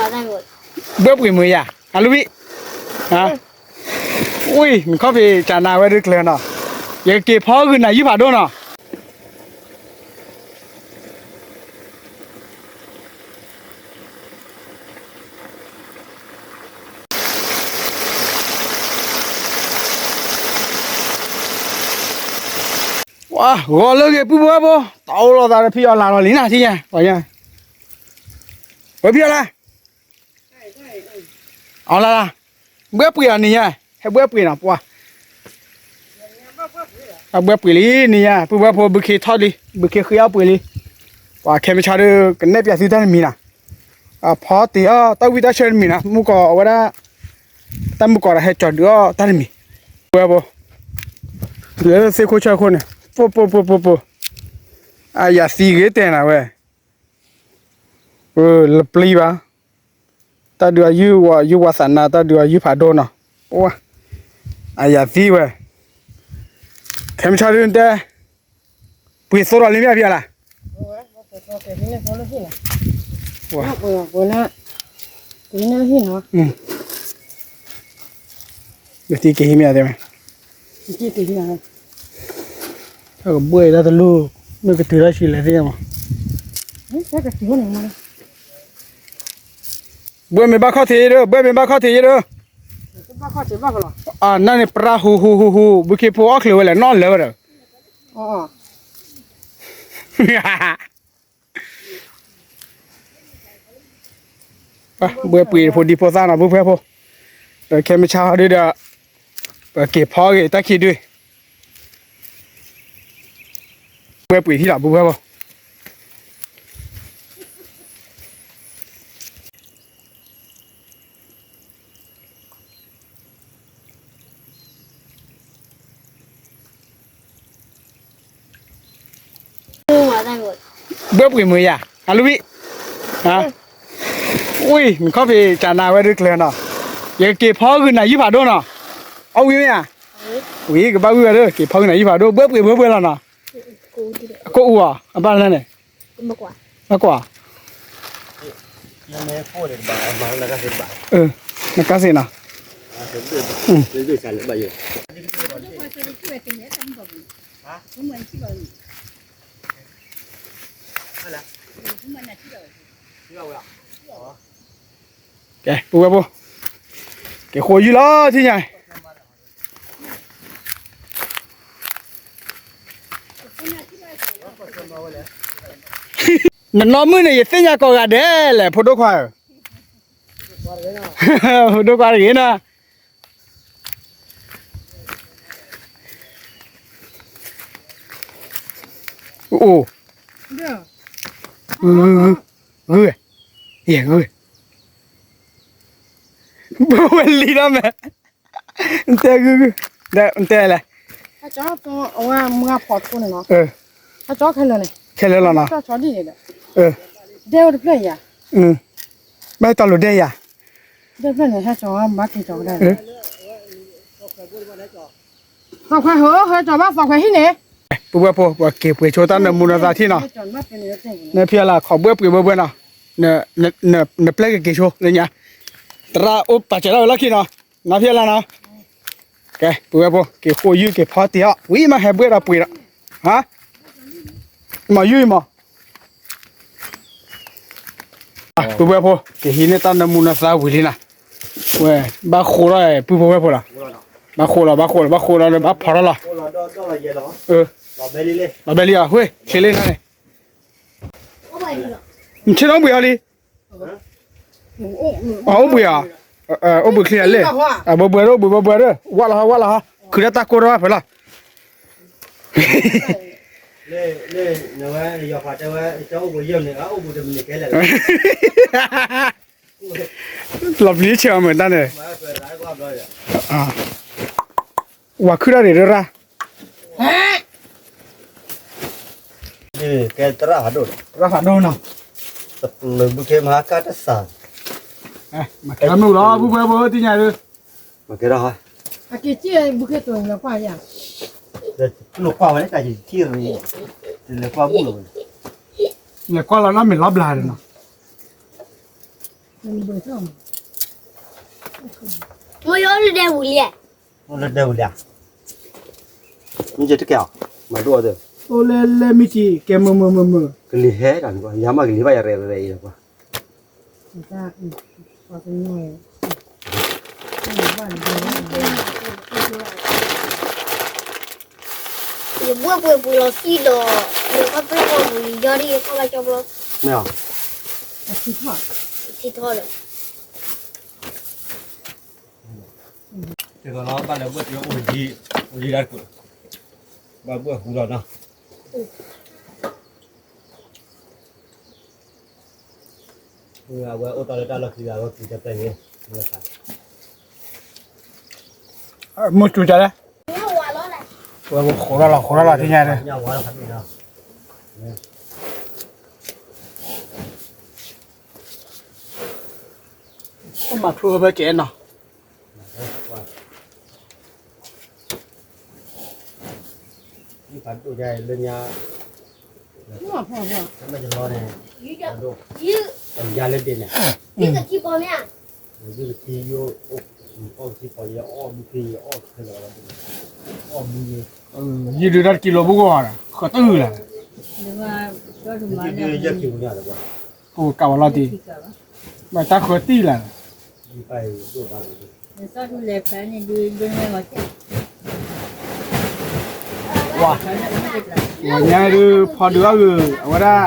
ဘှဲပှ့ၤမုာ်ယၤ အလူဝံၣ်, ဝံၣ် နခီၣ်ဖံးကနၣ်ဝဲဒုးကျၢၤနီၤ, ယကက့ၤဖီဂုာ်နၤယုၢ်ဖးဒိၣ်နီၤ. ဝါ ဂီၤလၢဂ့ၤ ပုၢ်ဖိဝဲၢ်ဖိ, တၢ်အိၣ်လီၤသးဒီးဖံအီၣ်လၢ်လီၤလံနၤ ထံၣ်ညါ, ပှၤညါ, ဝဲဖံအီၣ်လၢ်, အီၣ်လၢ်လၢ်, ဘှဲပှ့ၤအီၤနံၤညါ, ဟဲဘှဲပှ့ၤနီၤ ပှၤ အဘှဲပှ့ၤလံနံၤညါ ပုၢ်ဖိဝဲၢ်ဖိ ဘုခ့ထီၣ်လံ ဘုခ့ဃ့အီၣ်ပှ့ၤလံ, ပှၤခဲမုၢ်ဆါဒုး ကနဲၣ်ပၠးသုတၢ်တမံၤနီၤ, ဖီတ့ၢ်အီၣ်တၢ်ဝံတၢ်ဆၢတမံၤနီၤ မုၢ်ကီၢ်အဝဲဒၣ်, တၢ်မုၢ်ကီၢ်ဒီးဟဲကၠီၤဒုးအီၣ်တၢ်တမံၤ, ဝဲဖိ, လၢသ့ၣ်ခိၣ်ဆၢခိၣ်န့ၣ် ပိပိပိပိပိ, အယၤသံဂ့ၤတဲနၤဝဲ, လပျံၤဘၣ် တၢ်ဒုးအယုၢ်ဝါ ယုၢ်ဝါသးနါ တၢ်ဒုးအယုၢ်ဖးဒိၣ်နီၤ, အယၤသံဝဲ, ခဲမုၢ်ဆါဒုးတဲ, ပှ့ၤသိးဒီးလံမ့ၢ်ဖံအီၣ်လၢ်, ကသံက့ၤဟံးမ့ၢ်အသ့မ့ၢ်, တၢ်ကဘှဲၣ်ဒၣ်တလူၢ်, မ့ၢ်ကတုၤထီၣ်ဆံးလဲၣ်သ့ၣ်မး, ဘှဲၣ်မ့ၢ်ဘၣ်ခီၣ်ထံးယဲဒၢ, ဘှဲၣ်မ့ၢ်ဘၣ်ခီၣ်ထံးယဲဒၢ, အနၢ်န့ၣ်ပြၢဟူဟူဟူဟူ ဘုခ့ဖိအီၣ်ချုးဝဲလဲၣ် နီၢ်လၢဝဲဒီး, ဘှဲၣ်ပှ့ၤဖိဒံဖိသၣ်နီၤ ပုၢ်ဖိဝဲၢ်ဖိ, ဒီးခဲမုၢ်ဆါဟီဒုဒီး, ပက့ၤဖီဂ့ၤတၢ်ခံဒု, ဘှဲၣ်ပှ့ၤထံၣ်လီၤ ပုၢ်ဖိဝဲၢ်ဖိ. ဘှဲၣ်ပှ့ၤမုာ်ယၤ အလူဝံၣ်, ဝံၣ် နခီၣ်ဖံးကနၣ်ဝဲဒုးကျၢၤနီၤ, ယကက့ၤဖီဂုာ်နၤယုၢ်ဖးဒိၣ်နီၤ, အီၣ်ဝံၣ်မ့ၢ်ဧါ, ဝံၣ် ကဘၣ်ဝံၣ်ဝဲဒၣ် က့ၤဖီဂုာ်နၤယုၢ်ဖးဒိၣ် ဘှဲၣ်ပှ့ၤဘှဲၣ်ပှ့ၤလီၤနီၤ, အကိၣ်အူၣ်ဧါ အဘၣ်လၢန့ၣ်, ဘၣ်ကွၢ် နကစ့နီၤ, ကဲ ပုၢ်ဝဲၢ်ဖိ, က့ၤဃိယုၢ်လီၤထံၣ်ညါ, နနီၢ်မုၣ်န့ၣ် ယသ့ၣ်ညါကိးဂၤဒဲးလဲၣ် ဖိဒိၣ်ခွါဧၢ, ဖိဒိၣ်ခွါတဂ့ၤနီၤ, အိၣ်, ဂုၢ်, ဂုၢ်, ယဲၢ်ဂုၢ်, ဘိဝဲလံဒီးမဲာ်, နတဲဂုၢ်ဂုၢ်, နတဲလဲၣ်, အဝဲမုၢ်ဂၢ်ဖီခိၣ်န့ၣ်နီၤ, ဟဲကၠီခဲလၢာ်န့ၣ်, ခဲလၢာ်လီၤနီၤ, ကၠီဒ်န့ၣ်ဒီး, ဒဲဝဲတဖျၢၣ်ယၤ, ဘၣ်တၢ်လိၤဒဲယၤ, ဒဲဖျၢၣ်န့ၣ် ဟဲကၠီဘၣ်က့ၤကၠီကဒါ, သီၣ်ခွဲးဟိ ဟဲကၠီဘၣ်သီၣ်ခွဲးဟံၣ်န့ၣ်, ပုၢ်ဝဲၢ်ဖိ ပှၤက့ၤပှ့ၤဆိတၢ်နၢမူနသးထံၣ်နီၤ, နဖံအီၣ်လၢ် ခိးဘှဲၣ်ပှ့ၤဘှဲၣ်ဘှဲၣ်နီၤ, နပျဲကက့ၤဆိလၢညါ, သရၣ်အိၣ်ပာ်စၢၤထီၣ်ဝဲလီၢ်ခံနီၤ, နဖံအီၣ်လၢ်နီၤ, ကဲ ပုၢ်ဝဲၢ်ဖိ က့ၤဃိယုၢ်က့ၤဖီတ့ၢ်အီၣ် ဝံၤမးဟဲဘှဲၣ်ဒီးပှ့ၤဒီး, မၤယုၢ်အံၤမး ပုၢ်ဝဲၢ်ဖိ က့ၤဟံးန့ၢ်တၢ်နၢမူနသးဝံၤလံနီၤ, ဝဲ ဘၣ်ဃိထီၣ် ပုၢ်ဖိဝဲၢ်ဖိလီၤ, ဘၣ်ဃိလီၤ ဘၣ်ဃိလီၤ ဘၣ်ဃိလီၤ ဘၣ်ဖီထီၣ်လီၤ, ဘၣ်ဘဲလံဧါ ဝ့ၢ် ဆ့လ့နၤန့ၣ်, နဆ့ၣ်နီၤဘှံးအီၤလံ, အိၣ်ဘှံးဧါ, အိၣ်ဘှံးချ့ဧါလဲၣ်, ဘှဲဘှဲဒီး အိၣ်ဘှံးဘှဲဘှဲဒီး ဝၣ်လီၤဟီ ဝၣ်လီၤဟီ ခုးဒၣ်တၢ်ကိၢ်ထီၣ်ဝဲဖဲလီၤ လီၤပျံၤဆဲးအီၤမုၢ်တၢ်န့ၣ်, ဝၤခုၣ်တၢ်ဒံးရၣ်, ကဲသရၣ်ဖးဒိၣ်, သရၣ်ဖးဒိၣ်နီၤ, တပျၢၤဘုခ့မဟါကၢ်တစၢ်, မၤကဲထီၣ်မုၢ်လီၤ ပုၢ်ဖိဝဲၢ်ဖိသ့ၣ်ညါဒီး, မၤကဲထီၣ်ဟါ, အက့ၤက့ၤဘုခ့တိၤလဲၤကွၢ်ယၤ, လဲၤကွၢ်ဝဲလၢတၢ်ယံၤထံၣ်ရံ, လဲၤကွၢ်ဘူၣ်လီၤဝဲ, လဲၤကွၢ်လီၤနီၢ်မ့ၢ်လီၤဘျါဒီးနီၤ မ့ၢ်ယအိၣ်လၢဒဲဝံၤလံဧါ, အိၣ်လၢဒဲဝံၤလံဧါ, မ့ၢ်ယတကဲအီၤ, မၤဒိၣ်အီၤသ့, အိၣ်လၢလဲမ့ၢ်ထံ ကဲမုာ်မုာ်မုာ်မုာ်, ကလံၤဟဲတၢ်န့ၣ်, ယၤမးကလံၤဘၣ်ယၤရဲၣ်ရဲၣ်အံၤလီၤကွၢ် ယဘှ့ၣ်ပှ့ၤပှ့ၤလီၤသံဒီး, ယခီဖျိပှ့ၤယီၤဒ်ယခီဘၣ်ကၠီဘျီ, မ့ၢ်, ထံထီဒီး, ဒ်သိးလီၤ ဘၣ်လဲၤဘှ့ၣ်ကၠီအိၣ်ယံၤ, အိၣ်ယံၤဒၣ်တကိး, ဘၣ်ဘှ့ၣ်ဟူလီၤနီၤ အဝဲအိၣ်တ့ၢ်လၢတၢ်လီၢ်ခံဂၤ အဝဲပူၤတၢ်ပျဲၢ်န့ၣ်, မုၢ်စူၤကလဲၣ်, ဝဲဃိးထီၣ်လီၤ ဃိးထီၣ်လီၤ ထံၣ်ညါဒီး, အိၣ်မၤဖျိဖဲကဲနီၤ ယံၤဒုးတၢ်တကံလိာ်ဘိၣ်ကီး, ဃၢၤတုၤလၢ်, ပကးဝဲလီၤတံၢ်, ဘၣ်တၢ်ဃၢၤတံၢ်လၢ်, ဝၤ, ဝၤညါဒုးဖီဒုးအီၣ်ဂုာ် အဝဲဒၣ်, ယ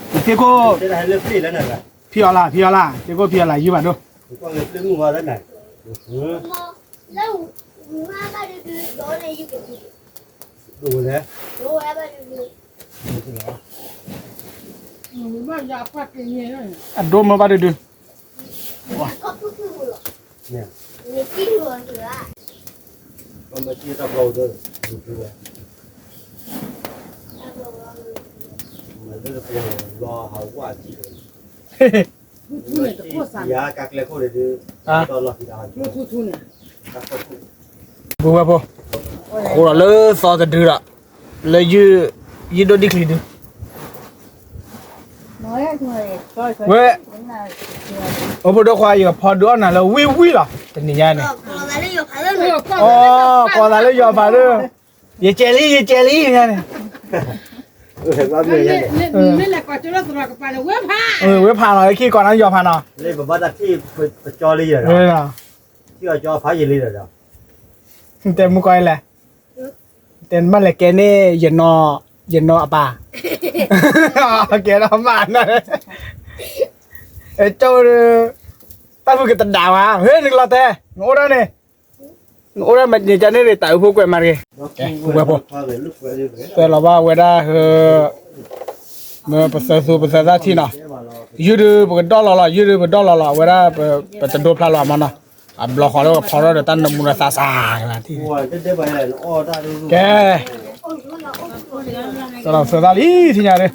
သ့ၣ်ကိၣ်, ဖံအီၤလၢ် ဖံအီၤလၢ် သ့ၣ်ကိၣ်ဖံအီၤလၢ် ယုၢ်ဘၣ်ဒိၣ် အဒိမ့ၢ်ဘၣ်ဒုဒု, ပူၤဝဲဖိ, ဃိးဒီးလၢသီတဒုဒီး, လၢယုၢ်, ယုၢ်ဒိၣ်ဒံၣ်ချံဒု, ဝဲ, အိၣ်ဖိဒိၣ်ခွါ ယကဖီဒုးအီၣ်နၤလၢဝံၣ်ဝံၣ်လီၤ တနံၤညါန့ၣ်, အိ, ကိးသးလၢယီၤဖးဒိၣ်, ယကဲလံ ယကဲလံန့ၣ်, ဝဲဖးလီၤ ခံကိးနၤယီၤဖးနီၤ, တဲမုၢ်ကီၢ်အံၤလဲၣ်, တဲနဘၣ်လဲၤကဲန့ၣ်, ယနီၤအပၢ်, ကဲဒီးမးနီၤ, ကၠီ, တၢ်ဖုကတဒၣ်ဝဲ, ဟဲနကလီၤတဲ, နအိၣ်ဒၣ်န့ၣ်, နအိၣ်ဒၣ်မ့ၢ်န့ၣ်ကန့ၣ် တၢ်အုးဖိကွဲးမးတဂ့ၤ, ဝဲဖိ, တဲလီၤဘၣ်ဝဲဒၣ်ဟၢ မ့ၢ်ပသၢသူပသၢသၣ်ထံၣ်နီၤ, ယုၢ်ဒုးပကဒီၣ်လီၤလီၤ ယုၢ်ဒုးပကဒီၣ်လီၤလီၤ အဝဲဒၣ်, ပတဒိဖျါလီၤအမးနီၤ, အဘျီဃီလၢကဖီထီၣ်ဒီးတၢ်နမူဒီးသးစၢ်ကလါထံၣ်, ကဲ, သၢသၣ်လံ ထံၣ်ညါဒၣ်,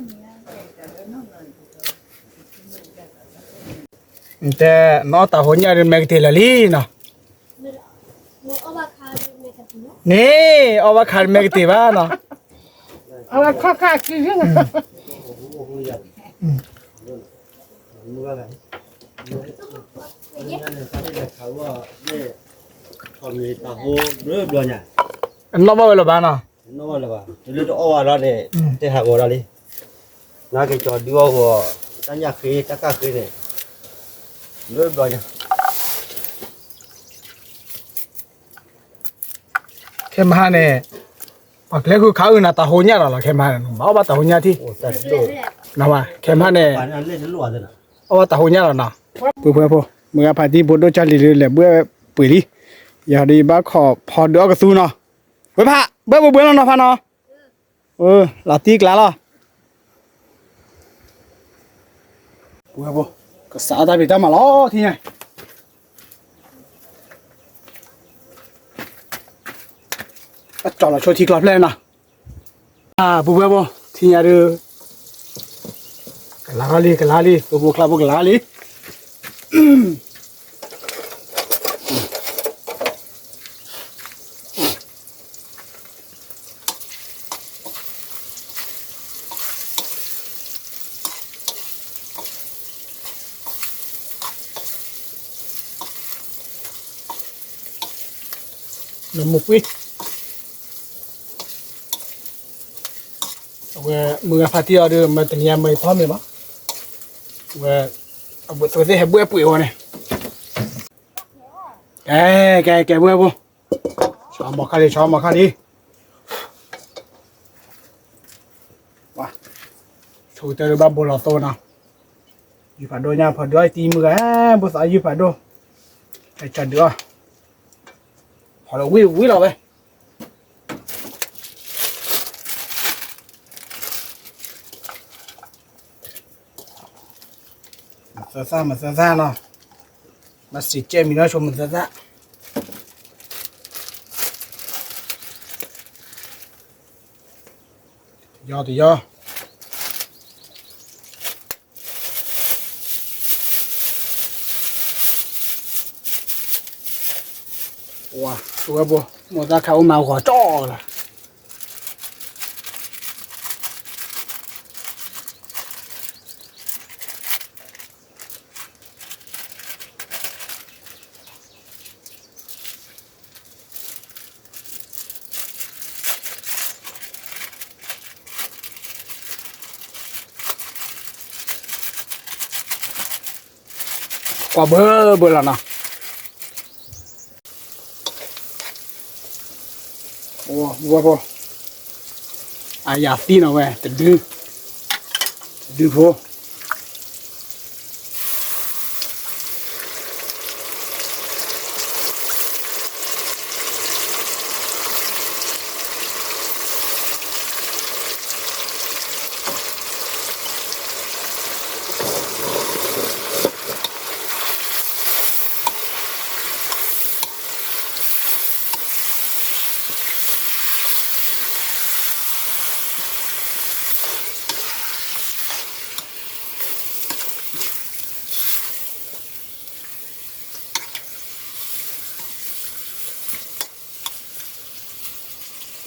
တဲ, နအီၣ်တၢ်ဟိညၣ်ဒုးမဲာ်ကတ့ၢ်လၢာ်လံနီၤ, န့ၣ်, အီၣ်ဘၣ်ခါဒုးမဲာ်ကတ့ၢ်ဘၣ်နီၤ, အဝဲခီၣ်ခါကံၤ, အနီၣ်ဘၣ်ဝဲလၢၤဘၣ်နီၤ, နီၣ်ဘၣ်လၢၤဘၣ် တုၤလၢတအီၣ်ဘၣ်လီၤန့ၣ်, တဲဟးဂီၤဒီးလံ, နက့ၤကၠီၤဒုးအီၣ်ဂီၤ, တၢ်ညၣ်ဃ့ တၢ်ကၣ်ဃ့န့ၣ်, လၢဘျီညါ ခဲမဟါန့ၣ်, ပှၤကျဲဃုခးအုၣ်နၤတၢ်ဟိညၣ်ဒီးလီၤ ခဲမဟါန့ၣ် ဘၣ်အီၣ်ဘၣ်တၢ်ဟိညၣ်ထံၣ်, ခဲမဟါန့ၣ်, အီၣ်ဘၣ်တၢ်ဟိညၣ်လီၤနီၤ, ပှဲၤပှဲၤဖိ, မုၢ်ဂၤဖးတံၢ်ဖိဒိၣ်ကၢ်လံၤဒုးလဲၤဘှ့ၣ်ပှ့ၤလံ, ယၤဒီးယဘၣ်ခိးဖီဒုးအီၣ်ကသူနီၤ, ဝဲဖး, ဘှ့ၣ်ပှ့ၤပှ့ၤလီၤနီၤဖးနီၤ လီၤတံၢ်ကျါလီၤ, ပှဲၤပှဲၤဖိ, ကစးအတၢ်ဖံးတၢ်မၤလီၤ ထံၣ်ညါ, အကၠီၤလီၤဆိထံကျီဖျဲၣ်နီၤ, ပှဲၤပှဲၤဖိ, ထံၣ်ညါဒုး, ကလၤထီၣ်လံ ကလၤလံ သိဖိကျါဖိကလၤလံ နမူကွံာ်, အဝဲမုၢ်ဂၤဖးတံၢ်အီၤဒီး မ့ၢ်တနံၤအမ့ၢ်ဖီမ့ၢ်ဘၣ်, အဝဲ, အဝဲသ့ၣ်ဟဲဘှဲပှ့ၤအီၤန့ၣ်, ကဲ, ကဲ, ကဲဘှဲဘိ, ဆီမီၤခါလံ, ဆီမီၤခါလံ, ဆိကတၢၢ်ဒီးဘၣ်ဘိလီၤသိနီၤ, ယုၢ်ဖးဒိၣ်ညါ ဖီဒုးအီၣ်တံၤမုၢ်ဂၤ, ဘိသးယုၢ်ဖးဒိၣ်, ဟဲကၢ်ဒုးအီၣ်, ဖီလီၤဝံၤဝံၤလီၤဝဲ. မသၢသၣ် မသၢသၣ်နီၤ, မၤစံးကဲမံၤနီၤ ဆိမသၢသၣ်, တယီတယီ ဝါ, ဆိဝဲဘိ, မိၢ်သၣ်ခါအိၣ်မးဂီၤကၠီလီၤ. ကွၢ်ဘၢဘၢလီၤနီၤ. ဝဲဖိ, အယၤသံနီၤဝဲ, တဒု, တဒုဖိ.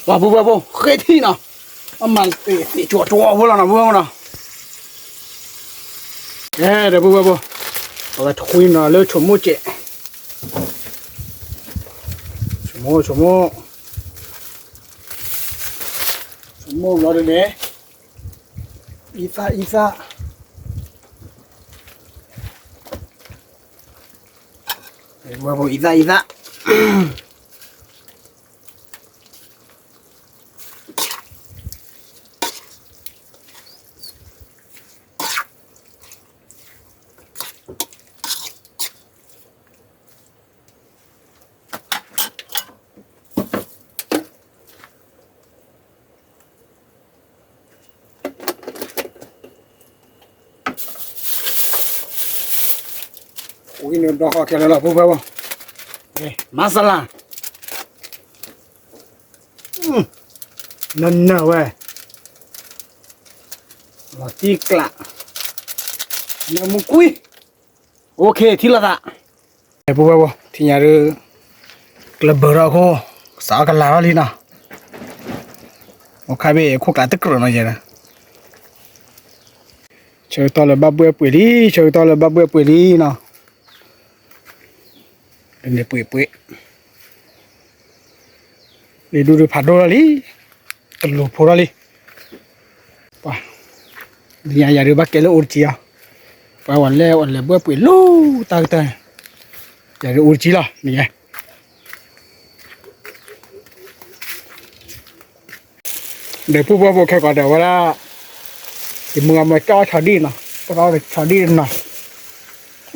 ပှၤဖိပှၤဖိ ဃ့ထံနီၤ, အမၤသ့ၣ်ကၠီကၠီဖိလီၤနီၤ ဖိဖိနီၤ, ကဲဒီးဖိဖိဖိ, အဝဲထွံနီၤလၢဆိမိၣ်ကဲး, ဆိမိၣ်ဆိမိၣ်, ဆိမိၣ်လီၤဒ်န့ၣ်, အံသၣ်အံသၣ်, ဖိဖိအံသၣ်အံသၣ်. ဝံၤန့ၣ်ဒီးဃီခဲလၢာ်လီၤ ဖိဖိဖိ, မၤစၢၤလၢ်, နနၢၤဝဲ, လီၤတံၢ်ကျး, နမူကွံာ်, အိၣ်ခ့ ထံၣ်လိာ်သး ဖိဖိဖိ ထံၣ်ညါဒုး, ကျၢၢ်ဘၢထီၣ်အခိၣ်, စးအီၣ်ကလၤထီၣ်လံနီၤ, အိၣ်ခါဘ့ၣ်ခိၣ်ကျးတကြၢးနီၤယဲ, ဆၢကတီၢ်လၢဘၣ်ဘှဲပှ့ၤလံ ဆၢကတီၢ်လၢဘၣ်ဘှဲပှ့ၤလံနီၤ, ပှ့ၤပှ့ၤ, လံာ်ဒူၣ်ဒုးဖးဒိၣ်ထီၣ်လံ, တလူၤဖိထီၣ်လံ. ပှၤ, နယၤယၤဒုးဘၣ်ကဲလၢအိၣ်တကံအီၤ, ပှၤဝဲလဲၤအိၣ်လဲၤဘှဲပှ့ၤလီၤတၢ်ကတၢၢ်, ယၤဒုးအိၣ်တကံလီၤ နယၤ. ဒီးဖိဖိဖိခဲကိးဒီးဝဲဒၣ်, ယမုၢ်ဂၤမ့ၢ်ကၠီဆီဒံၣ်နီၤ, ကၠီဆီဒံၣ်နီၤ,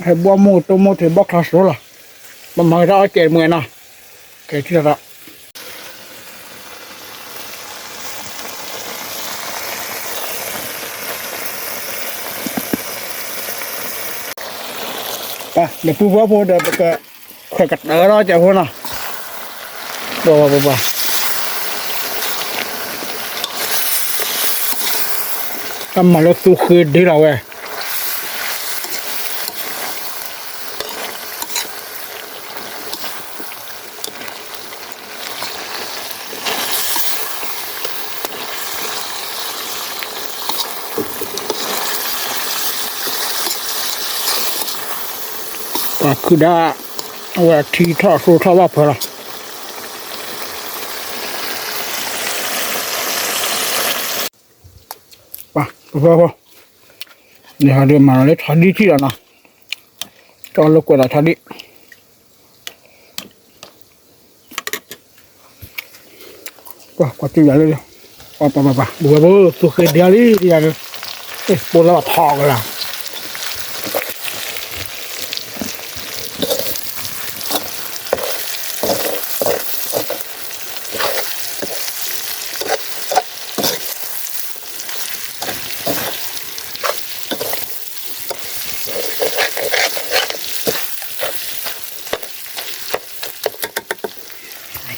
ဟဲဘီၣ်မိၢ်တိၢ်မိၢ်ထံးဘီၣ်ချီစိၤလီၤ, ဘၣ်မၤကတၢၢ်အီၣ်ကဲးတမုၢ်နီၤ, ကဲထံၣ်လီၤဒီး ဒီးပုၢ်ဖိဖိဒီးပကခွဲးကတၢၢ်ထီၣ်ကဲးဖိနီၤ, ပှၤပှၤပှၤပှၤ, တၢ်မၤလၢသူဃ့ဒ့လီၤဝဲ ပှၤခုၣ်ဒၣ်, အဝဲထံထီၣ်သိထီၣ်ဘၣ်ဖၢလီၤ, ပဖဲဖိ, န့ၣ်ဟီဒုးမၤလီၤလၢဆီဒံၣ်ထံၣ်လီၤနီၤ, ကၠီလၢကွဲးဒီးဆီဒံၣ်, ကွၢ်ကွၢ်တူၢ်ယၤလၢ, ပှၤပှၤပှၤပှၤ ပဝဲဖိ သူဃ့ဒဲလံယၤလၢ, ပိၢ်လၢအထီကလၤ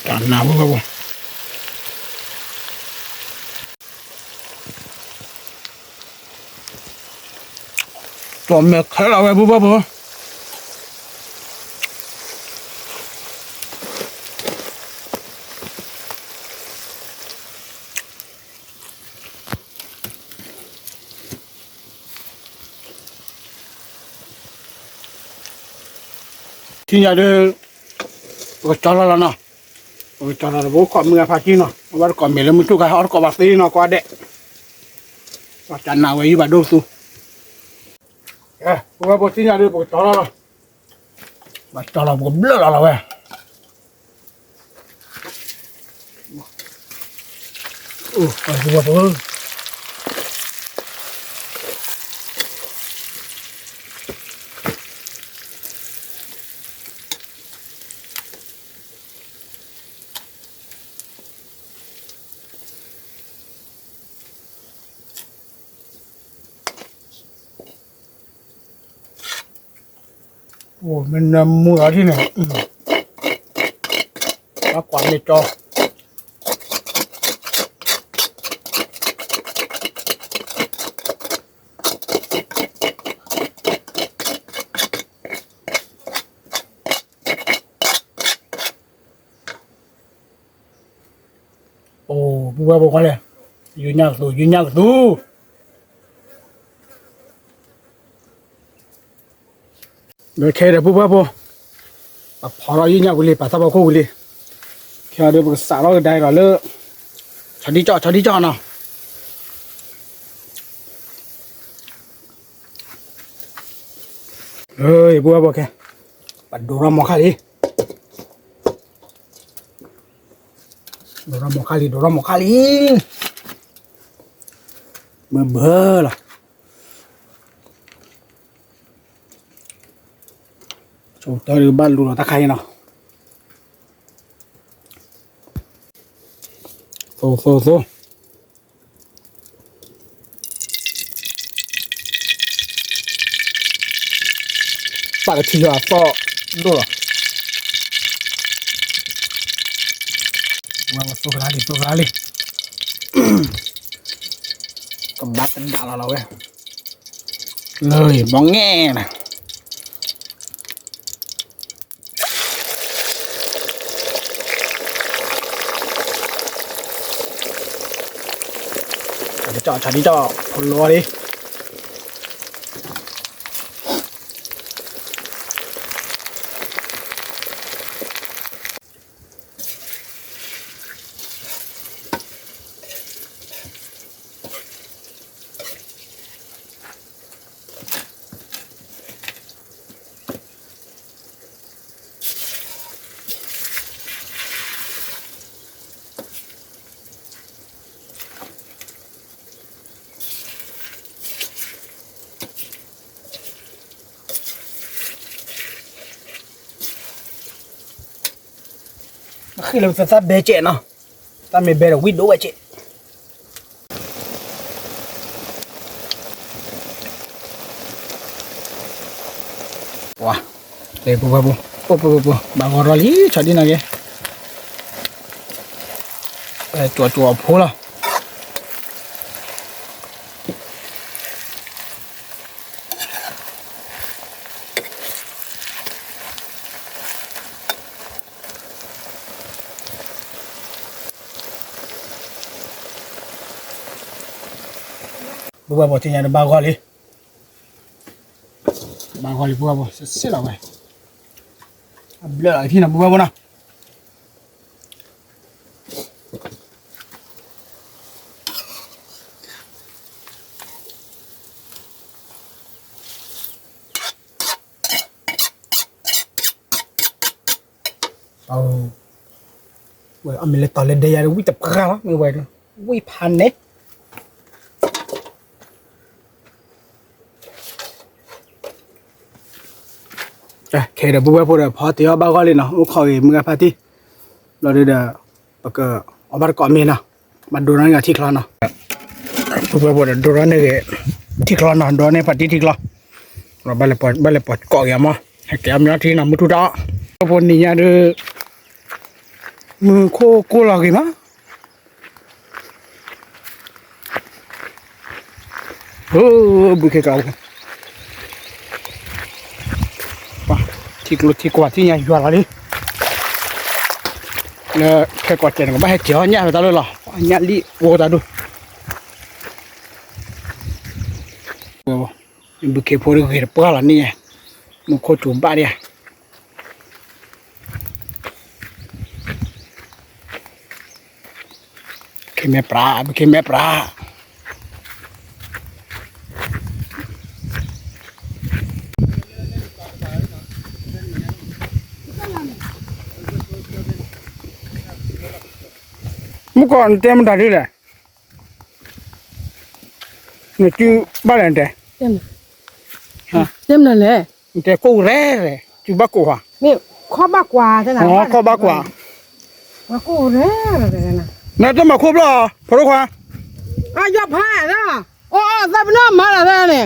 တၢ်နးဖိဖိ, ကၠီမဲာ်ခဲလၢာ်ဝဲဖိဖိဖိ, ထံၣ်ညါဒီး, ပကကၠီလီၤလီၤနီၤ, ပကကၠီလီၤလီၤ ပအိၣ်ခိးမုၢ်ဂၤဖးကံနီၤ, အဝဲတကိးမ့ၢ်လၢမုၢ်ထူၣ်ခါ အီၣ်တကိးဘၣ်သ့နီၤ ကွၢ်ဒဲး, ပှၤတၢ်နးဝဲယုၢ်ဘၣ်ဒိၣ်သူ, ပဝဲဖိထံၣ်ညါဒီး ပကကၠီလီၤလီၤ, ပကကၠီလီၤ ပကဘျၢၣ်လီၤလီၤဝဲ အိၣ် ပှၤ အိၣ် မ့ၢ်နၢမူလီၤဒ်န့ၣ်, ဘၣ်ကွၢ်မ့ၢ်ကၠီ အိၣ် ပုၢ်ဝဲၢ်ဖိခွါလဲၣ်, ယုၢ်ညၣ်ကသူ ယုၢ်ညၣ်ကသူ, ဒီးခဲဒီးပုၢ်ဝဲၢ်ဖိ, ပဖီထီၣ်ယုၢ်ညၣ်ဝံၤလံ ပာ်သၣ်ဖီခိၣ်ဝံၤလံ, ခဲဒီးပကစးထီၣ်ကဒါအံၤဒီးလၢ, ဆီဒံၣ်ကၠီ ဆီဒံၣ်ကၠီနီၤ, ပုၢ်ဝဲၢ်ဖိခဲ, ပဒိးထီၣ်မီၤခါလံ ဒိးထီၣ်မီၤခါလံ ဒိးထီၣ်မီၤခါလံ, ဘၢဘၢလီၤ, ဆိတၢ်ဒုးဘၣ်လူၤလီၤတၢ်ခါအံၤနီၤ, သိသိသိ ပာ်ကထံလီၤအသီၣ်ဒိၣ်လီၤ, ဝဲသိကရၢ်လံ သိကရၢ်လံ, ကဘၣ်ကဒါလီၤလီၤဝဲ, လၢဘီငဲၢ်နၤ ဆီဒံၣ်ကၠီ ဆီဒံၣ်ကၠီ ဖီလီၤလံ ဃ့လၢပသးဘဲကဲးနီၤ, တၢ်မ့ၢ်ဘဲဒီးဝံၣ်ဒိၣ်ဝဲကဲး, ပှၤ, တဲပှၤပှၤပှၤ, ပှၤပှၤပှၤပှၤ, ဘၣ်ဂီၤထီၣ်လံ ဆီဒံၣ်နီၤက့ၤ, ကၠီကၠီဖိလီၤ. ပုၢ်ဝဲၢ်ဖိ ထံၣ်ညါဒီးဘၣ်ဂီၤလံ, ဘၣ်ဂီၤလံ ပုၢ်ဝဲၢ်ဖိ စ့ၢ်လီၤဝဲ, အဘျၢလီၤကထံၣ်နီၤ ပုၢ်ဝဲၢ်ဖိနီၤ. အမ့ၢ်လဲၤတီၤလၢဒဲယၤဒီး ဝံၣ်တပှၢ်လီၤ မ့ၢ်ဝဲ ဝံၣ်ဖးန့ၣ် ခဲဒီး ပုၢ်ဝဲၢ်ဖိဒီး ဖီတ့ၢ်အီၣ်ဘၣ်ဂီၢ်လံနီၤ အိၣ်ခိးဂ့ၤ မုၢ်ဂၤဖါတံၢ် ဘျီဒုဒီး ပကအီၣ်ဘၣ်တကိးမ့ၤနီၤ ဘၣ်ဒိထီၣ်န့ၢ်ဂ့ၤထံချီနီၤ ပုၢ်ဝဲၢ်ဖိဒီး ဒိထီၣ်န့ၢ်ဂ့ၤ ထံချီနီၤ ဒိန့ၢ်ဖါတံၢ်ထံချီ ဘၣ်လဲၤပိာ်ကိးက့ၤအမီၢ် ဟဲက့ၤအီၣ်မ့ၤအီထံနီၤ မုၢ်ထူၣ်တၢ်အီၣ် ဖိနံၤညါဒု မုၢ်ခိၣ်ကိၢ်လီၤဂ့ၤမး ဘုခ့ကျါ ထံကျိထံကွၢ်ထံၣ်ညါယွၤလီၤလံ လၢခဲကိးတဲာ်န့ၣ် ကဘၣ်ဟဲက့ၤအီၣ်ညၣ်ဖဲတၢ်လၢလီၤ ညၣ်လံၣ်ဝဲတၢ်ဒိၣ် ဘုခ့ဖိတဂ့ၤတပှၢ်လီၤန့ၣ် မူခိၣ်စူၤဘၣ်ဒံးဧါ ဘုခ့မဲပြး ဘုခ့မဲပြး မုၢ်ကီၢ်နတဲမတၤဒ်လဲၣ် နစုဘၣ်လဲၣ်နတဲ တဲမနုၤလဲၣ် နတဲကိၢ်ရဲၣ်ရဲၣ် စုဘၣ်ကိၢ်ဧါ ခီၣ်ဘၣ်ကွၢ် ခီၣ်ဘၣ်ကွၢ် နတမၤခိၣ်ဘျီၣ် ဖိဒိၣ်ခွါ အယီၤဖးလီၤ အီအီသးပနီၣ်မၤလီၤသးန့ၣ်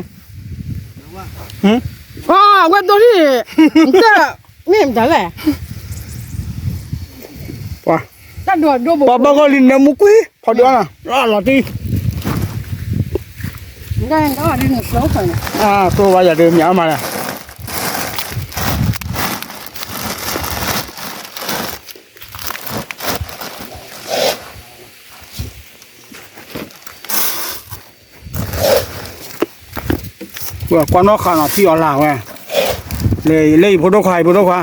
အဝဲဒိလံ နတမ့ၢ်မတၤလဲၣ် ပှၤ ပှၤဘၣ်ဂီၢ်လံနမူကွံ ဖီဒိၣ်အီၣ်နီၤ လီၤတံၢ် တိၢ်ဝဲယၤဒုးမ့ၢ်အီၣ်မးလဲၣ် ကွၢ်နီၣ်ဃာ်နီၤ ထံအီၤလၢ်ဝဲ လၢယဖိဒိၣ်ခွါ ယဖိဒိၣ်ခွါ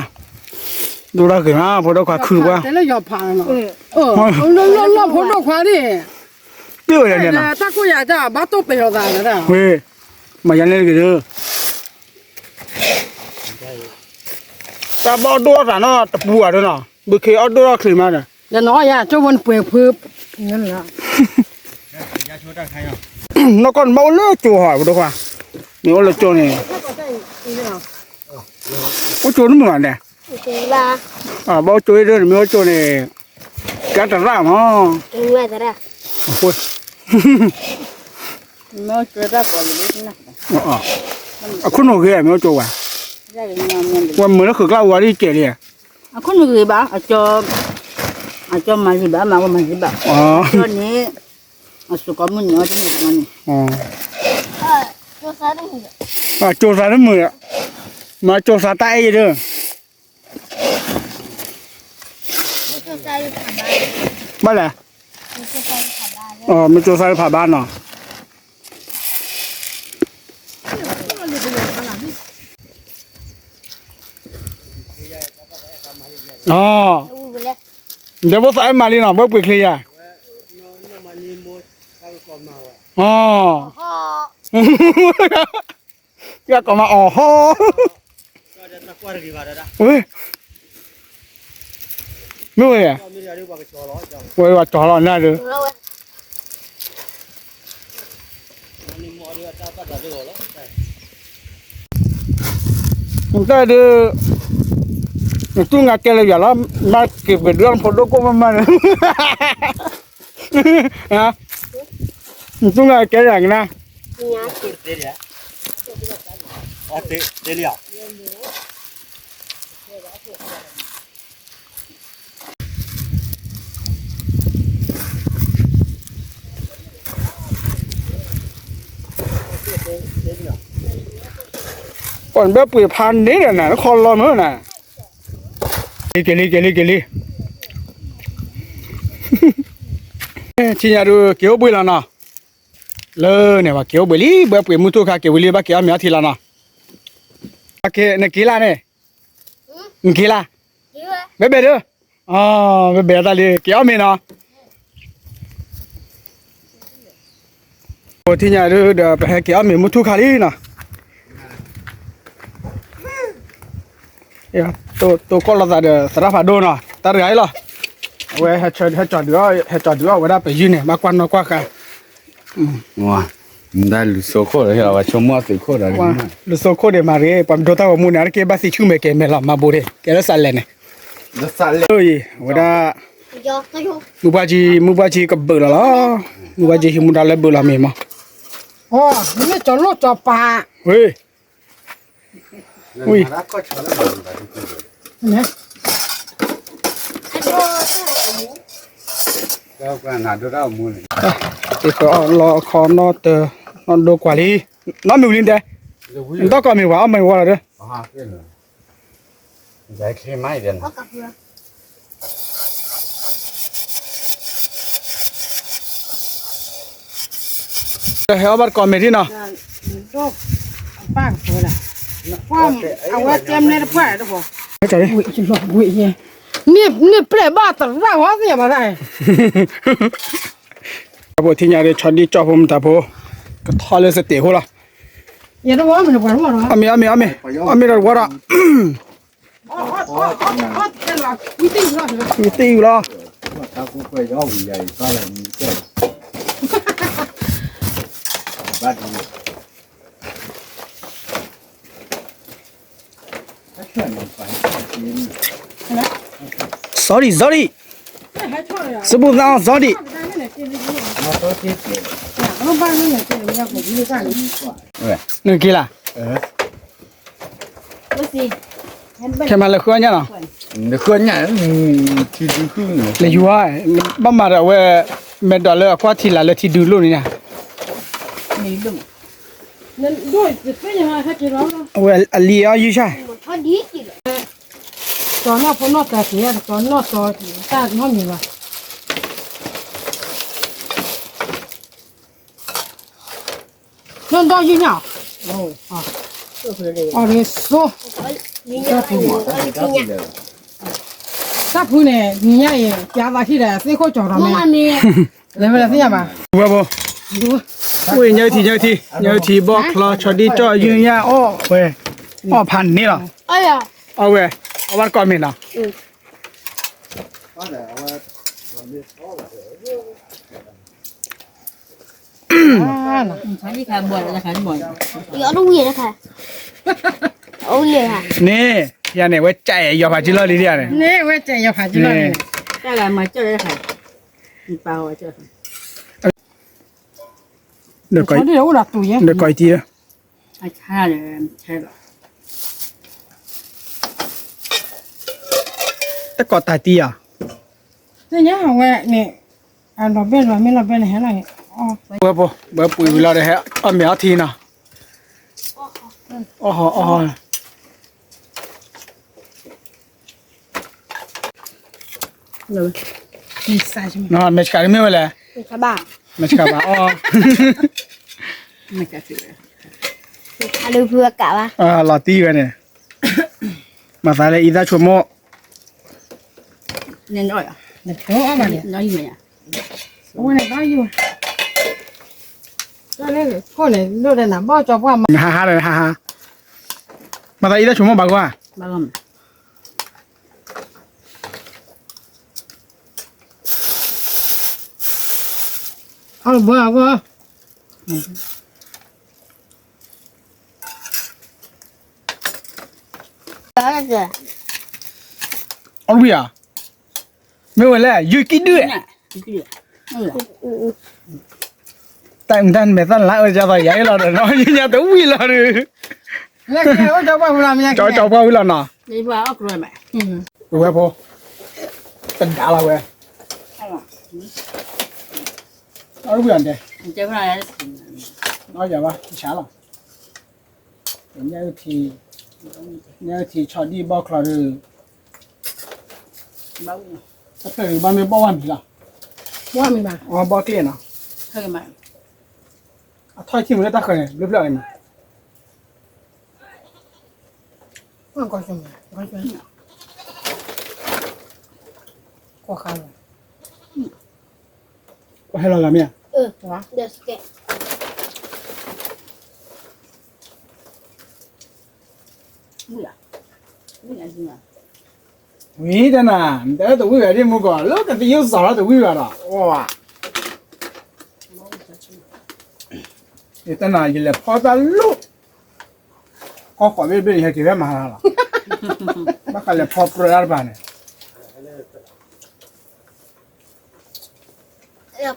ဒိၣ်တၢ်ဂ့ၤမး ဖိဒိၣ်ခွါခုၣ်တပှၢ် လၢလီၢ်ဖိဒိၣ်ခွါန့ၣ် တ့ၢ်ဝဲဒၣ်န့ၣ်နီၤ တၢ်ကိၢ်ယၤတၢ်ဘၣ်တိၢ်ပ့ၤအီၤသး ဝဲ မၤယၤန့ၣ်တဂ့ၤဒုး တၢ်ဘၣ်ဒိၣ်အီၣ်တၢ်နီၤ တပူၤဘၣ်ဒုးနီၤ ဘုခ့အီၣ်ဒိၣ်ထီၣ်ချ့မးဒီး နီၢ်ကီၢ်နဘၣ်အိၣ်လၢကၠိဟီ ဖိဒိၣ်ခွါ မ့ၢ်အိၣ်လၢကၠိန့ၣ် အိၣ်ကၠိတမုာ်ဘၣ်န့ၣ် ဘၣ်အိၣ်ကၠိအံၤဒုး မ့ၢ်အိၣ်ကၠိန့ၣ် ကတရၣ်မး အခိၣ်နူာ်ဂ့ၤ မ့ၢ်အိၣ်ကၠိဝဲ ဝဲမုာ်လၢဃုာ်ကျါဝံၤဒ်ကဲလံ အခိၣ်နူာ်ဂ့ၤဘၣ် အကၠီမၤလံဘၣ် မၤဝဲမၤလံဘၣ် အကၠီန့ၣ် အစိကီမုၢ်န့ၣ် အဝဲတန့ၢ်တမံၤန့ၣ် ကၠိသးတမုာ် မၤကၠိသးတၢ်အဲၣ်ယဲဒုး ဘၣ်လဲၣ် မ့ၢ်ကၠိသးဖးဘၣ်နီၤ ဒီးဖိသၣ်အဲၣ်မၤလံနီၤ ဘၣ်ပှ့ၤချ့ယၤ ယကီးမၤအီၤဟီ မ့ၢ်ဝဲ ဝဲဝဲကၠီလီၤနၤဒီး နတၢ်ဒုး နတူၢ်ငါကဲလၢယၤလီၤ မၤက့ၤပကဒုးအီၣ်ဖိဒိၣ်ကိၣ်မးမးန့ၣ် နတူၢ်ငါကဲလၢယၤကနၣ် ပှၤဘၣ်ပှ့ၤဖးန့ၣ်ဒီးနၤ ခီလီၤမ့ၢ်နၤ က့ၤလံက့ၤလံက့ၤလံ ဆံညါဒုးက့ၤအိၣ်ဘှံးလီၤနီၤ လၢန့ၣ် ပှၤက့ၤအိၣ်ဘှံးလံ ဘၣ်ပှ့ၤမုၢ်ထူၣ်ခါက့ၤဝံၤလံ ဘၣ်က့ၤအီၣ်မ့ၤအီထံလီၤနီၤ နက့ၤလၢန့ၣ် နက့ၤလၢ ဘဲဘဲဒုး ဘဲဘဲတၢ်လံ က့ၤအီၣ်မ့ၤနီၤ ပထံၣ်ညါဒုးဒီး ပဟဲက့ၤအီၣ်မ့ၤမုၢ်ထူၣ်ခါလံနီၤ တိၢ်ကီၢ်လိာ်သးဒီးသရၣ်ဖးဒိၣ်နီၤ တၢ်တဂၤအံၤလီၤ, အဝဲဟဲကၠီဒုးအီၣ် ဟဲကၠီဒုးအီၣ်ဝဲဒၣ်ပယုၢ်န့ၣ် ဘၣ်ကွၢ်နီၣ်ကွၢ်ဃာ်, မဒါလူၤစိခိၣ်ဒီး ဟဲလီၤဝဲဆိကမိၣ်သုးခိၣ်ဒီး, လူၤစိခိၣ်ဒံးမၤရ့ ပှၤမဒိတၢ်ဂီၤမူန့ၣ် အါတက့ၢ်ဘၣ်သံဆူၣ်မဲာ်ကဲၤမဲာ်လီၤ မၤဘိဒံး ကဲလၢစးလဲၣ်န့ၣ်, အံၤ ဝဲဒၣ် မုၢ်ပှၢ်ကံ မုၢ်ပှၢ်ကံကဘုးလီၤလီၤ, မုၢ်ပှၢ်ကံဟံးမူဒါလၢဘုးလီၤမ့ၢ်မး, မ့ၢ်ကၠီလိၣ်ကၠီပၤ, ဝ့ၢ် ဝံၤ သ့ၣ်ဃၢၤအီၣ်လီၤအခီနီၣ်တၢၤ နီၣ်ဒိကွၢ်လံ, နီၣ်မ့ၢ်ဝံၤလံတဲ, နတီၢ်ကီၢ်မ့ၢ်ဝဲ အီၣ်မ့ၢ်ဝဲလီၤဒီး ဟဲအီၣ်ဘၣ်တကိးမ့ၢ်ဒ်နီၤ, အဝဲတဲမ့ၢ်တပှၢ်တပှၢ်, န့ၣ်ပျဲၢ်ဘၣ်တရၣ်ဝဲသ့ၣ်ညါဘၣ်ဒၣ်, ဖိထံညါဒီး ဆီဒံၣ်ကၠီၣ်ဖိမတၤဖိ, ကထီၣ်လၢစတဲာ်ဖိလီၤ, အီၣ်မ့ၢ်အီၣ်မ့ၢ်အီၣ်မ့ၢ်, အီၣ်မ့ၢ်ဒီးတဝီဒီး ဝံၤသံဝံၤလီၤ, sorry sorry, စဘူသး sorry, နက့ၤလၢ်, ခဲမၤလၢဃုအီၣ်ညၣ်နီၤ, လၢယွၤ, ဘၣ်မၤဒီးအဝဲ, မဲာ်ဒီးလၢအကွၢ်ထံလာ်လၢထံဒုးလိၣ်န့ၣ်ညါ, အဝဲအလံၤအီၣ်ယုၢ်ဆၣ်, ကၠီနီၢ်ဖိနီၢ်တၢၤက့ၤ ကၠီနီၢ်စီၤတၢ်နီတမံၤဘၣ် နီၢ်ဒီယုၢ်ညါ, အီၤဒ်သိး, တၢ်ဖုန့ၣ် နံၤညါအံၤ ပျးသးခံဒီး သ့ၣ်ခိၣ်ကၠီၤဒီးမ့ၢ်, လဲၤဝဲလၢသ့ၣ်ညါဘၣ်, ဝဲဖိ, ဝ့ၢ်ညၣ်ထံ ညၣ်ထံ ညၣ်ထံဘီၣ်ချီ ဆီဒံၣ်ကၠီၣ်ယုၢ်ညၣ်အီၣ်ဝဲ, အီၣ်ဖးန့ၣ်လီၤ, အီၣ်ဝဲ, အီၣ်ဘၣ်တကိးမ့ၢ်နီၤ န့ၣ်, ယၤန့ၣ် ဝဲကဲယီၤဖးကံလီၤလံဒ်ယၤန့ၣ်, ဒီးကီးတံၢ်လၢ, တကိးတၢ်တံၢ်ဧါ, ဝဲဖိ, ဘၣ်ပှ့ၤဝံၤလီၤဒီး ဟဲအီၣ်မ့ၤအီထံနီၤ, အီၣ်ဟီၣ်အီၣ်ဟီၣ် မဲာ်ဆှးတမ့ၢ်ဝဲလဲၣ်, မဲာ်ဆှးဘၣ်အီၣ်, လီၤတံၢ်ဝဲန့ၣ်, မၤသးလၢအံသၣ်ဆိကမိၣ်, နဟါဟါဒီးဟါဟါ, မၤသးအံသၣ်ဆိကမိၣ်ဘၣ်ကွၢ်, အီၣ်ဘၣ်အီၣ်ဘၣ်, အီၣ်ဝံၤဧါ, မ့ၢ်ဝဲလဲၣ် ယုၢ်ကံၣ်ဒုၣ်, တၢ်အုၣ်တၢ်မဲာ်သၣ်လါအၢ ကၢ်သးယၤအ့ၣ်လီၤဒီး ယညါတဝံၣ်လီၤဒီး, ကၠီကၠီပှၢ်ဝံၤလီၤနီၤ, ဝဲဖိ, တဒါလီၤဝဲ, အီၣ်ဝံၤဧါဒဲး, အီၣ်ယၤဘၣ် ယဆါလီၤ ညၣ်အုၣ်ထံ, ညၣ်အုၣ်ထံဆီဒံၣ်ဘီၣ်ချီဒုး, တဖျၢၣ်ဒုးဘၣ်မ့ၢ်ဘီၣ်ဝဲမံၤလီၤ, အီဘီၣ်ကျ့ၣ်နီၤ, အထီၣ်ထံၣ်မ့ၢ်လၢတၢ်ဃၢၤန့ၣ် ဘျၢဘျၢန့ၣ်, ဟဲလီၤဂၤမ့ၢ်ဧါ, မုၢ်လၢ်, မုၢ်လၢ်, ဝံၤတနၤ နတဲတဝံၣ်ဘၣ်ဒ်မူကီၢ် လၢကသယုၢ်စီၤထီၣ်တဝံၣ်ဘၣ်ဒီး အိၣ်ဘၣ် ယတနၤ ယလဲၤဖီတၢ်လိၣ် ကီၢ်ဃိးဘ့ၣ်တဘ့ၣ်န့ၣ် ဟဲက့ၤဖ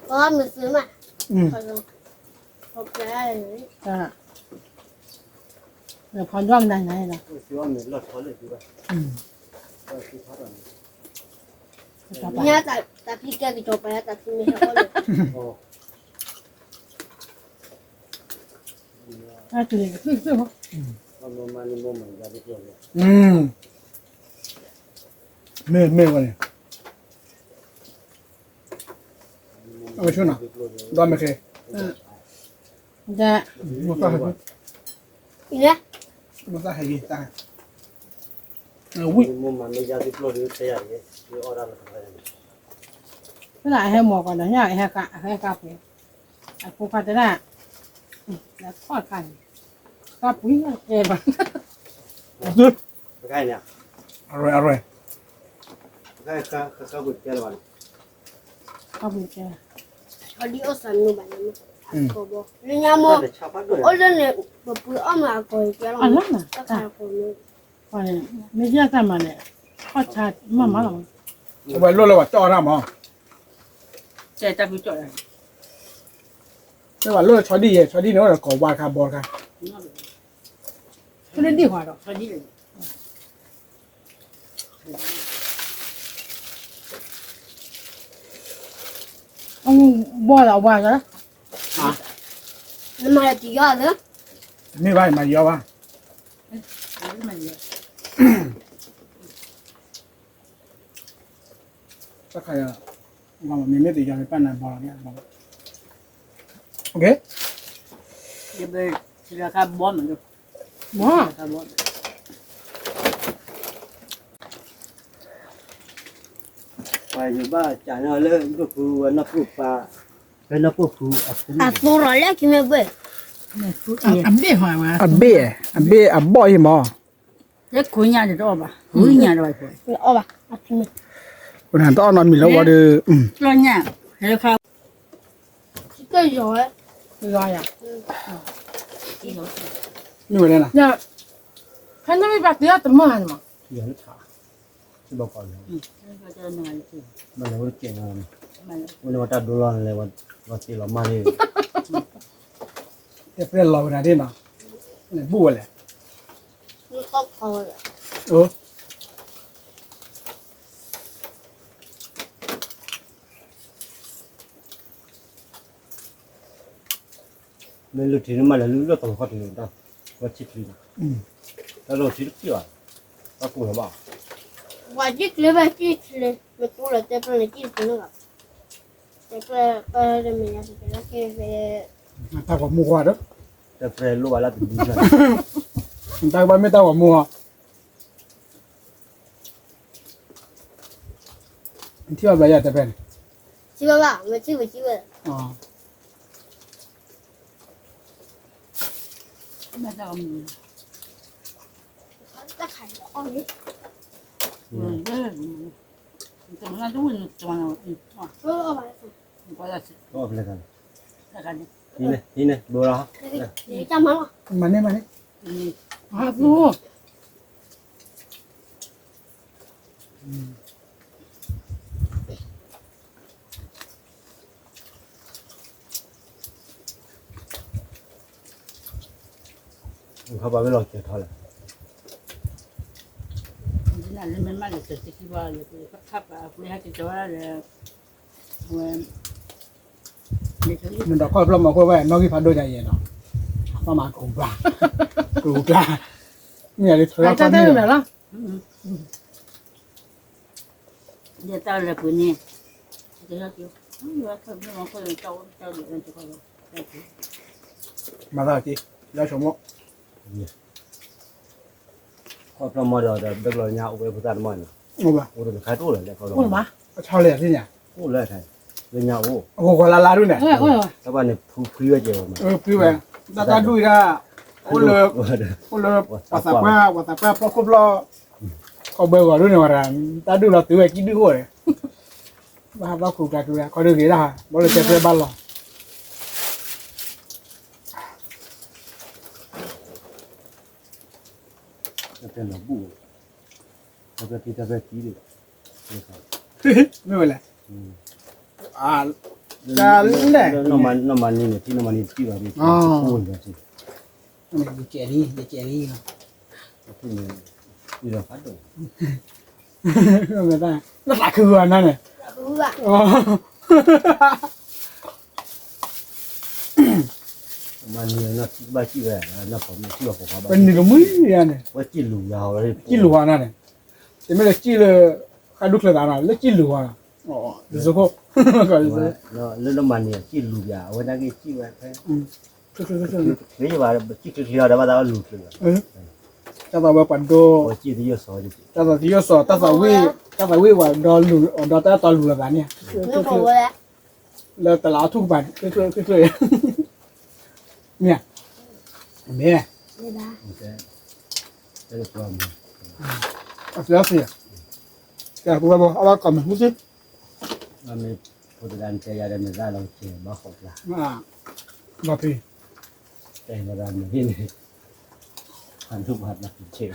ဲမၤလီၤ ဘၣ်ဃးလဲၤဖီပြၢတၢ်တဖၣ်န့ၣ် ဖီမ့ၢ်သ့မး ဖီဒွၣ်မနုၤလီၤ ညါတၢ်ဖံးကဲကစီၤပၤ တၢ်ဖံးမ့ၢ်ဟဲအီၣ်လၢ မ့ၢ်မ့ၢ်ဝဲန့ၣ် အဝဲဆိနီၤ ဒီးမ့ၢ်ခဲ မိၢ်သၣ်ဟဲက့ၤ မိၢ်သၣ်ဟဲက့ၤ တၢ် ဝံၣ် ဖဲလၢအဟဲမီၢ်ကီးဒီး ညၣ်အဟဲကၣ် အဟဲကၣ်ပှဲၤ အဖိခွါတဲဒၣ် ခီၣ်ခါန့ၣ် ကၣ်ပှဲၤကဲဘၣ် အရဲၣ်အရဲၣ် ခါပှဲၤကဲ အဒ်အီၣ်စၢ်နူဘၣ်န့ၣ် အကီၢ်ဘီ လၢညါမိၢ် အိၣ်လၢန့ၣ် ပပှ့ၤအီၣ်မးအကီၢ်အံၤကဲလီၤ တၢ်ခါအကီၢ်န့ၣ် မ့ၢ်ယတၢ်မၤန့ၣ် ခီၣ်ဆါမးမးလီၤ အဝဲလိၣ်လၢပှၤကၠီၣ်တၢ်မး တဲတၢ်ဖုကၠီၣ်တၢ် တဲဘၣ်လိၣ်လၢဆီဒံၣ်ယဲ ဆီဒံၣ်န့ၣ်အိၣ်ဒီးကီၢ်ဝါတခါဘီတခါ ဆီဒံၣ်ဒံၣ်ဃီဒီး ဆီဒံၣ် ဘီဒီးဝါလၢ နမၤတယီၤလၢ တမ့ၢ်ဘၣ် ယမၤယီၤဘၣ် တၢ်ခါယၤ မ့မ့ၢ်တယီၤန့ၣ် ပၢ်နၤဘီလီၤ ယဘ ပှၤယဘၣ်ကးန့ၢ်လၢဒိၣ်ဖုဝဲနီၢ်ပုၢ်ပၢ် ဖဲနီၢ်ပုၢ်ဖုအဖု အသိရၤလၢခံမ့ၢ်ဘ့ၣ် အဘ့ၣ် အဘ့ၣ် အဘ့ၣ်အဘီၣ်အံၤမး လၢခိညါတအီၣ်ဘၣ် ဝံညါတဘၣ် အီၣ်ဘၣ် တအီၣ်နီတမံၤလၢဝဲဒီး လီညါ ဟဲခါ ကယီၤဝဲ ကယီၤယၤ မ့ၢ်ဝဲလဲၣ်နၤ ဖဲန့ၣ်မ့ၢ်ဘၣ်တ့အီၣ်တမၢ်န့ၣ်မး ယီၤလၢထး စံဘီကီးန့ၣ် ဘၣ်လဲၤဝဲတကဲးနီၤ ဝဲန့ၣ်ဝဲတၢ်ဒိလီၤန့ၣ်လဲၣ် ဝဲသ့လီၤမၢ်န့ၣ် တဲပျဲလီၤဝဲဒၣ်ဒ်နီၤ နဘူၣ်ဝဲလဲၣ် အိ မ့ၢ်လုၢ်ထံန့ၣ်မးလၢလုၢ်လီၢ်တလီၤခီၣ်ထံးန့ၣ် တၢ်ဝဲထံချံန့ၣ် တၢ်လီၢ်ထံတကံၢ်ဘၣ် တၢ်ကိၢ်လီၤဘၣ် ပှၤကံၢ်ချ့ဘၣ်ကံၢ်ချ့ မ့ၢ်တူၢ်လီၤတဲပျဲန့ၣ်ကံၢ်ချ့န့ၣ်ဘၣ် တဲပျဲပၢ်တမ့ၢ်ညါတကဲလၢကဲဖဲ တၢ်ဂီၤမူခွါဒီး တဲပျဲလိၣ်ဘၣ်လၢတဒု တၢ်ကဘၣ်မ့ၢ်တၢ်ဂီၤမူဟီ ထံၣ်ဘၣ်ဘျီယၤတဲဖဲန့ၣ် ထံၣ်ဘၣ်ဘၣ် မ့ၢ်ထံၣ်ဝဲထံၣ်ဝဲ တၢ်ခါအီၣ်န့ၣ် အီၣ်ဘၣ် ဟံးန့ၢ် ဟံးန့ၢ် ဘိလီၤ မၤန့ၢ် မၤန့ၢ် အသူ ခီပၤမ့ၢ်လီၤစၢၤထီၣ်လဲၣ် လၢမ့ၢ်မးလၢစၢၤစံးဘၣ်လၢ ခါပၤအပှ့ၤဟဲက့ၤကီၤလၢ နဒီးခီၣ်ဖျီၣ်မၤခိၣ်ဝဲ နီၣ်ဂံၢ်ဖးဒိၣ်ယၤယဲၢ်နီၤ ခီၣ်မၤကရူၢ်ကျါ ကရူၢ်ကျါ မ့ၢ်ယၤလၢထၢၣ်လီၤခီၣ်မ့ၢ်လီၤ ယတၢ်လဲၤပှ့ၤန့ၣ် မၤသးက့ လၢဆိကမိၣ် ခီၣ်ဖျီၣ်မီဒီး ဒၢကလီၤညါအိၣ်ဝဲဖိသၣ်တမီၢ်န့ၣ် အိၣ်ဘၣ် အိၣ်တခါတအိၣ်လၢၤလဲၣ် ခီၣ်ဖျီၣ်မီ အဆီလဲၣ်သ့ၣ်ညါ အိၣ်လၢ လၢညါအိၣ် အဂီၤဂီၤလါလါဒ်န့ၣ် တဘၣ်န့ၣ် ဖုဖှံဝဲကဲၤဝဲမး ဖှံဝဲ တၢ်တၢ်ဒူၣ်အံၤဒၣ် အိၣ်လၢ အိၣ်လၢ ပှၤသးပှၢ် ပှၤသးပှၢ်ဖျီၣ်ခိၣ်ဖျီၣ် ခီၣ်ဘၢဂီၤဒိၣ်န့ၣ်ဝဲဒၣ်, တၢ်ဒုၣ်လီၤတုၤဝဲကံၣ်ဒုၣ်အိၣ်ဒီး, ဘၣ်ဟးဘၣ်ခူးကျါတုၤဝဲ ခီဒုၣ်ဂ့ၤဒၣ်ဟး ဘီလၢတဲပြဲဘၣ်လီၤ. တၢ်တဲလီၤဘူၣ်, တၢ်တဲထံ တၢ်တဲထံဒီး, မ့ၢ်ဝဲလဲၣ်, တၢ်လဲၣ်, နီၢ်မၤန့ၢ်န့ၣ် ထံနီၢ်မၤန့ၢ်တထံၣ်ဘၣ်ဒီး, ယကဲလံ ယကဲလံလီၤ, လၢသးခုဂၤနၤန့ၣ်, ပနံၤကမှံယၤန့ၣ်, ကံၣ်လူၤဝဲနၤန့ၣ်, တမ့ၢ်လၢကံၣ်လၢ, ဃၣ်ဒူၣ်ချၢသးနီၤ လၢကံၣ်လူၤဝဲနီၤ, လၢနီၢ်မၤန့ၢ်န့ၣ် ကံၣ်လူၤယၤ အဝဲဒၣ်က့ၤကံၣ်ဝဲဖဲ, ချ့ချ့ချ့, ကံၣ်ချ့ချ့အီၤဒီးဘၣ်သးလူၤချ့, တၢ်သးဝဲပှၤဒိ, တၢ်သးသယိၣ်စီၤ, တၢ်သးဝံၣ်, တၢ်သးဝံၣ်ဝဲဒီးလူၤ, ဒီးတၢ်တီလူၤလီၤသးန့ၣ်, လၢတလးအီထူၣ်ကပၤန့ၣ်, မ့ၢ်ဧါ, မ့ၢ်, အစ့အစ့, ကဲပဝဲဘၣ် အဘၣ်ကီၢ်မ့ၢ်ဟူသ့, မ့ၢ်ဖိတဂၤန့ၣ်တဲယၤဒီးမ့ၢ်သးလီၤကဲဘၣ်ဃီပျၢ်, ဘၣ်ဖဲ, တဲဝဲဒၣ်မ့ၢ်ဟံၣ်န့ၣ်, ဖးဒိၣ်ဘၣ်ဘၣ်က့ၤ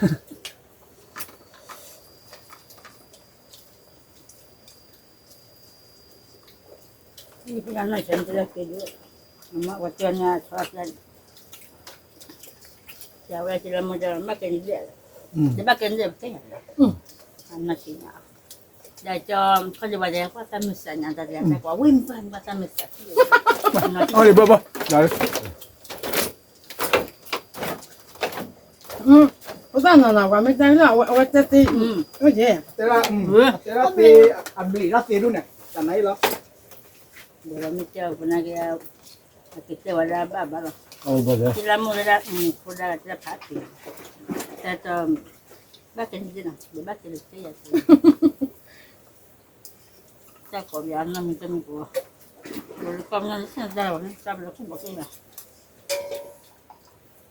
နပနီၢ်ဆဲးနတလၢက့ၤဒုး, မ့ၢ်ဝဲတဲန့ၣ်, တဲဝဲကလၢမ့ၢ်ဘၣ်က့ၤန့ၣ်, တဘၣ်က့ၤန့ၣ်, အနီၢ်ဆံးညါ, ဒီးကီၢ်လံၤဘၣ်ဒဲး ကွၢ်တၢ်မုၢ်စးညါ တၢ်တကွၢ်ဝံၣ်မုၢ်ဘၣ် ကွၢ်တၢ်မုၢ်စး, အီၣ်လံဘၣ်ဘၣ်, အတၢ်နီၤနီၤ ပှၤမ့ၢ်တဲလၢ အဝဲတဲသ့, တဲလၢ, တဲလၢသ့, အဘျံးလၢသ့ဒိၣ်န့ၣ် တၢ်နၤအံၤလီၤ, မ့ၢ်တဲအီၤ ပနၢ်က့ၤ, အကတဲဝဲဒၣ်ဘၣ်ဘၣ်လီၤ, လၢမိၢ်လၢဒၣ်, ဖိဒၣ်တၢ်ဖးတ့ၢ်, တၢ်တ, ဘၣ်ကဲန့ၣ်နီၤ ဘၣ်ကဲလၢသ့ယၤသ့ တၢ်ကိးဘၣ်နီၢ်မံၤတမံၤကိး, လၢကီၢ်မ့ၢ်လၢဆၣ်တၢ်လီၤ တၢ်ဘျၢခိၣ်ဘီခိၣ်လီၤ,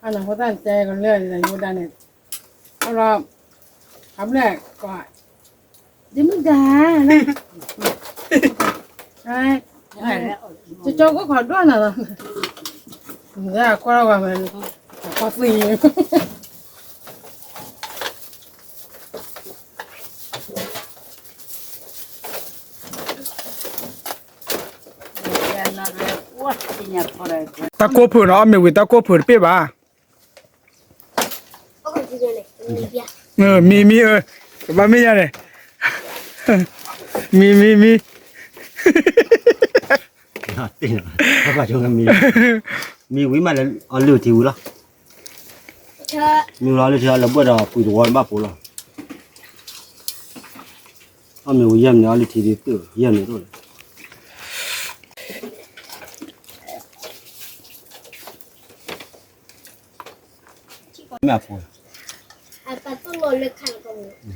အနီၢ်ဖိသၣ်တဲကလၢာ်လၢယိၤဒၣ်န့ၣ်, အလီၤ, အဘျဲၣ်ကီး, ဒ်မုၢ်ဒၣ်, ကၠီကီၢ်ခီဒိၣ်နၤလီၤ, ကွၢ်ဝဲမ့ၢ်, ကွၢ်သံ တၢ်ကိၢ်ဖုၣ်နီၤ အီၣ်မ့ၤဝံၤတၢ်ကိၢ်ဖုၣ်တပ့ၢ်ဘၣ်, မံၤမံၤဧၢ, ကဘၣ်မ့ၢ်ယၤန့ၣ်, မံၤမံၤမံၤ, မံၤဝံၤမးလၢအီလုၢ်ထံဝံၤလီၤ, မံၤဝံၤလၢအီလုၢ်ထံအီၤလၢဘှဲၣ်ဒီးကွံာ်တဝီဘၣ်ဖိလီၤ, အီၣ်မ့ၤဝံၤယဲၢ်မံၤန့ၣ် အီလုၢ်ထံဒ်သိး ယဲၢ်မံၤတအိၣ်လၢ မ့ၢ်အဖိ,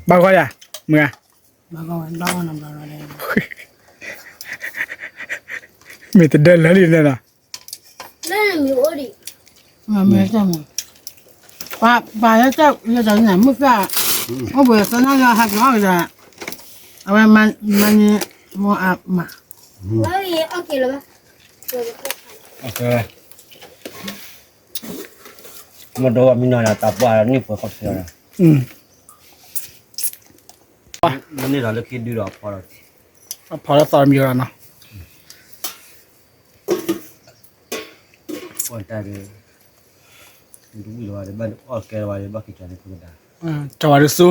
ဘၣ်ဂီၢ်ယၤ, မုၢ်ဂၤ, မ့ၢ်တဒၢလၢလံန့ၣ်နီၤ, ပှၤလၢတၢ်လၢတၢ်န့ၣ် မုၢ်သၣ်, အိၣ်ဘှံးသနာ်က့ဟးက့ၤအီၣ်ကဒီး, အဝဲမၤန့ၢ်မိၢ်အမး, မ့ၢ်ဒီးမံနီၤတၢ်ပှၢ်န့ၣ်ပှဲၤခီၣ်ဆၢ, မ့ၢ်န့ၣ်ဒီးလၢခံဒုဒီးအဖီ, အဖီလၢသီတမံၤလီၤနီၤ, ပှၤတၢ်ဒီး, တဝံၤလီၤဘၣ်ဒီး ဘၣ်အီၣ်ကဲလီၤဘၣ်ဒီး ဘၣ်က့ၤကၢ်န့ၣ်ဖိကဒါ, ကၢ်ဝဲဒုးဆူ,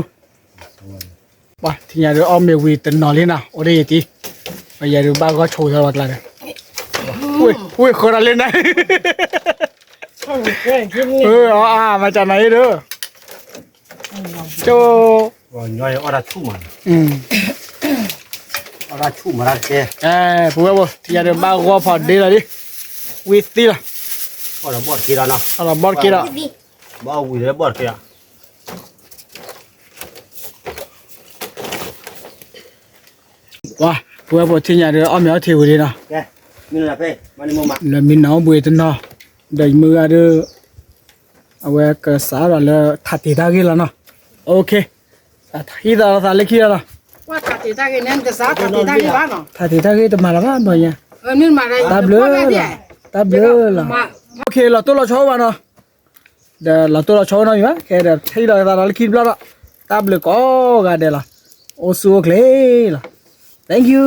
ပှၤထံၣ်ညါဒီးအီၣ်မ့ၤဝံၤတနီၤလံနီၤ အိၣ်ဒ်ယံၤတံၢ်, ပယဲဒုးဘၣ်ဂီၢ်ဆိဝဲသးလီၤကျါဒီး, ဝ့ၢ်ဃၢဒီးလၢနၤ, အါမၤကၢ်နၤအံၤဒီး, ကၠိ, အီၣ်တၢ်ဆူၣ်မး, အီၣ်တၢ်ဆူၣ်မးတၢ်တဲ, ပဝဲပှၤထံၣ်ညါဒီးဘၣ်ဂီၢ်ဖီဒ့လီၤလံ, ဝံၤသံလီၤ, အီၣ်ဒီးဘီၣ်တက့ၢ်ဒီးနီၤ, အီၣ်ဒီးဘီၣ်တက့ၢ်ဒီး ပှၤ, ပဝဲပှၤထံၣ်ညါဒီးအီၣ်မ့ၤအီၣ်ထံဝံၤလံနီၤ, လၢမံနီၤအိၣ်ဘှံးတနီၤ, ဒီးယမုၢ်ဂၤဒီး, အဝဲကစးဒီးလၢထးတ့ၢ်တၢ်ဂ့ၢ်လီၤနီၤ, အိၣ်ခ့, တၢ်ဟံးသးလီၤသးလၢခံလီၤလီၤ, ထးတ့ၢ်တၢ်ဂ့ၢ်တမၤလၢၤဘၣ်နီၤ, တၢ်ဘျုးလီၤ, တၢ်ဘျုးလီၤ, လီၤတိၢ်လီၤဆီဘၣ်နီၤ, ဒီးလီၤတိၢ်လီၤဆီနီတမံၤဘၣ်, ခဲဒီးဟံးလီၤသးလီၤလၢခံတဘျီဒီး, တၢ်ဘျုးကိးဂၤဒဲးလီၤ, အိၣ်ဆူၣ်အိၣ်ချ့လီၤ, thank you.